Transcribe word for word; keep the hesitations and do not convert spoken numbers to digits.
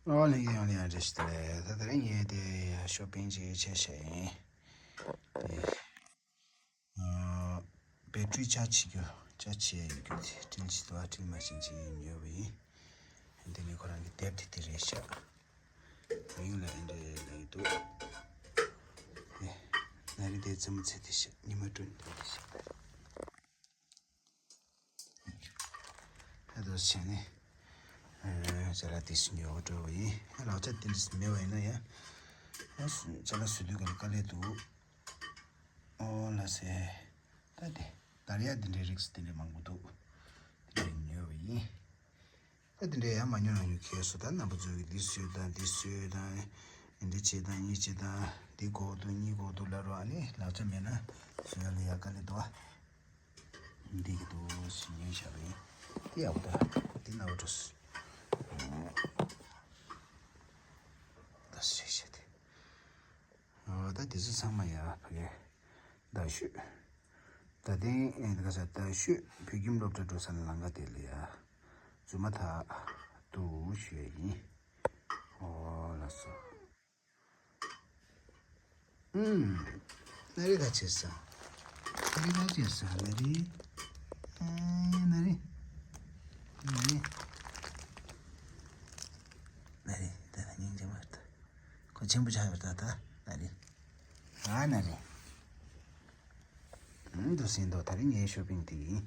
ཨོ་ལྷན་རྒྱས་ཡོངས་ལ་ཡང་བཀྲ་ཤིས་བདེ་ལེགས། ད་དེ་རིང་ངས་དེ་ཤོ་པིང་ཅིག་བྱས་བཞག་ཡིན། དེ་ཨ་བེ་ཊི་རི་ཅར་ཇི་བྱེད་རྒྱུ། ཅར་ཇི་བྱེད་ཡ་ཡོད་རྒྱུ་དེ་ཌིལ་བྱེད་དུ་བ་ཌིལ་མ་བྱེད་ཅིག་ཉོས་པ་ཡིན། དེ་ནས་ཁོ་རང་གི་དེབ་དེ་དེ་རེད་ཤག་མིང་ལ་ཨེ་འདྲ་ལབ་ཀྱི་འདུག་ཨེ། ན་རི་དེ་རྩེད་མོ་རྩེ་དེ་ཤག་ཉི་མ་སྤྲོ་ནི་དེ་ཤག་ད་དུ་བྱས་ནས་ཨེ་ཅ་ལག་དེ་ཚོ་ཉོ་འགྲོ་བ་ཡིན། ལག་ཆ་དེ་འདྲ་མེད་པ་ཡིན་ན་ཡང་ཨེ་ཅ་ལག་བཟོ་དུས་ག་ལ་དཀའ་ལས་འདུག་ཨོ་ལ་སེ། ད་དེ་དར་ཡག་དེ་འདྲའི་རིགས་དེ་འདྲ་མང་པོ་འདུག་དེ་འདྲ་ཉོས་པ་ཡིན། ད་དེ་འདྲ་ཡང་མ་ཉོ་ན་ཉོ་ཁེལ་སོང་། ད་རྣམ་པ་ཚོས་འདི་བཟོས་དང་འདི་བཟོས་དང་། འདི་བྱེད་དང་གཉིས་བྱེད་དང་། འདི་དགོས་འདུག་གཉིས་དགོས་འདུག་ལབ་རོགས། ཨ་ནི་ལག་ཆ་མེད་ན་བཟོ་ཡག་ལ་ཡག་དཀའ་ལས་འདུག་ཨ། འདི་གི་འདུག་ཟེར་ཉོས་བཞག་པ་ཡིན། འདི་ཡག་པོ་འདུག་འདི་ནག་པོ་འདུག་ད་སུ་རེད་བཤད་དེ། ཨོ་ད་དེ་ཚོ་ཚང་མ་ཡ་ཕ་གི་ད་ཤོད། ད་ཐེངས་ཨེ་ག་ས་ད་ཤོད་བོད་ཁྱིམ་སློབ་གྲྭ་འགྲོ་ས་ལ་ལམ་ཁ་དེ་ལ་ཡ་རྫུན་མ་ཐག་འདུག་ཞུ་ཡ་ཡིན། ཨོ་ལགས་སོ། ཨུམ། ན་རི་ག་བྱེད་ས། ན་རི་ག་བྱེད་ས། ན་རི། ཨེ་ན་རི། ན་རི། ན་རི་ད་ད་སྙིང་རྗེ་མ་རེད་ད། ཁོ་ཆེན་པོ་ཆགས་ཡོད་ད་ད་ན་རི། ཨ་ན་རི། ཨུམ་འདུག་སེ་འདུག་ད་རིང་ངའི་ཤོ་པིང་དེ་ཡིན།